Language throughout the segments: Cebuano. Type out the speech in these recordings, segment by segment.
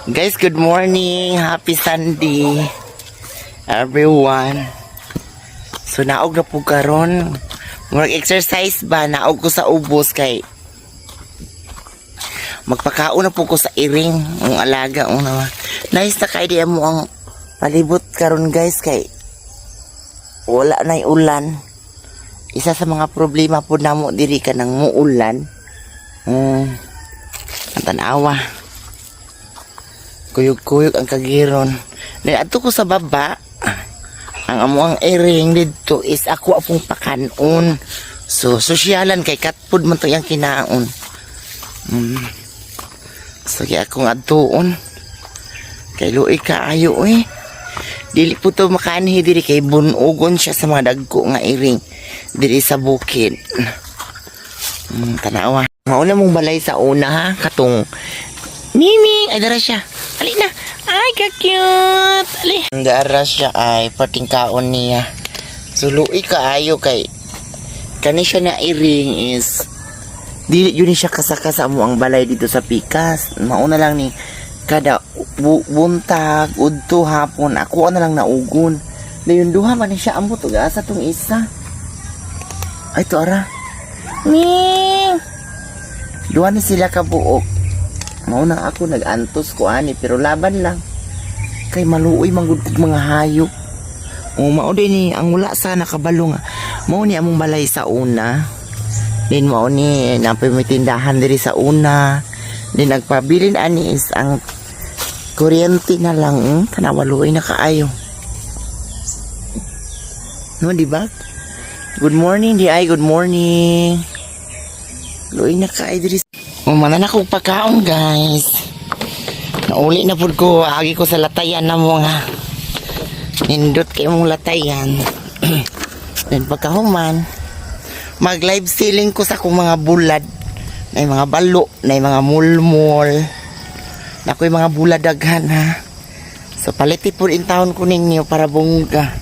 Guys, good morning. Happy Sunday, everyone. So naog na po karon. Murag exercise ba, naog ko sa ubos kay magpakaon na po ko sa iring ang alaga una. Nice na kay di mo ang palibot karon, guys, kay wala na ulan. Isa sa mga problema po namo diri ka nang muulan. Ang tanawa. Kuyog-kuyog ang kagiron. Then adto ko sa baba. Ang amo ang iring didto is ako apong pakanon. So sosyalan kay cat food man to yang kinaon. So kaya akong adtuon. Kay luoy kaayo eh. Dili po to makanhi diri kay bunugon siya sa mga dagko nga iring diri sa bukid. Tanawa. Mauna mong balay sa una ha, katong Miming! Ay, dara siya. Ali na. Ay, ka-cute. Ali. Dara siya ay pating kaon niya. So, luoy kaayo kay kani siya na iring is dili yun siya kasaka sa amo ang balay dito sa pikas. Mauna lang ni kada buntag, udto, hapon, ako na lang naugon. Dayon duha man ni siya ambot ug asa tong isa. Ay, to ara. Ming! Duha ni sila kabuok. Mao na ako nag-antos ko ani, pero laban lang. Kay maluoy man gud kog mga hayop. O mao din ni ang wala sa nakabalo nga. Mao ni among balay sa una. Then mao ni napay may tindahan diri sa una. Then nagpabilin ani is ang kuryente na lang. Tanawa, luoy na kaayo. No, di ba? Good morning di ay, good morning. Luoy na kaayo diri. Umana na kong pagkaon, guys. Nauli na pud ko, agi ko sa latayan na mo nga. Nindot kay mong latayan. Then pagkahuman, mag live selling ko sa akong mga bulad. Na mga balo, na mga mulmol. Na ako'y mga bulad daghan ha. So paliti po in town ko ninyo para bongga.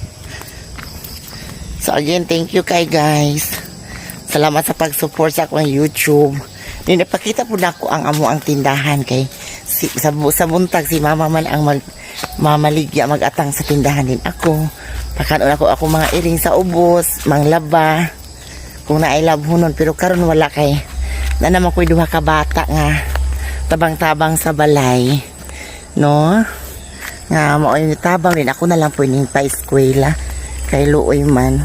So again, thank you kay guys. Salamat sa pag-support sa akong YouTube. Din napakita po nako ang amo ang tindahan kay si, sa buntag si mama man ang mag mamaligya, magatang sa tindahan din ako. Pakanon ako ako mga iring sa ubos, manglaba. Kung naay labhonon, pero karon wala kay na naman ko'y duha ka bata nga tabang-tabang sa balay. No? Nga mao ni tabang din ako na lang po ning pa-eskwela kay luoy man.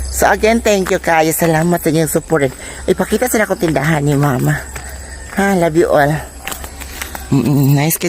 So again, thank you kayo. Salamat sa inyong support. Ipakita sa akong tindahan ni mama. Ha, love you all. Nice kay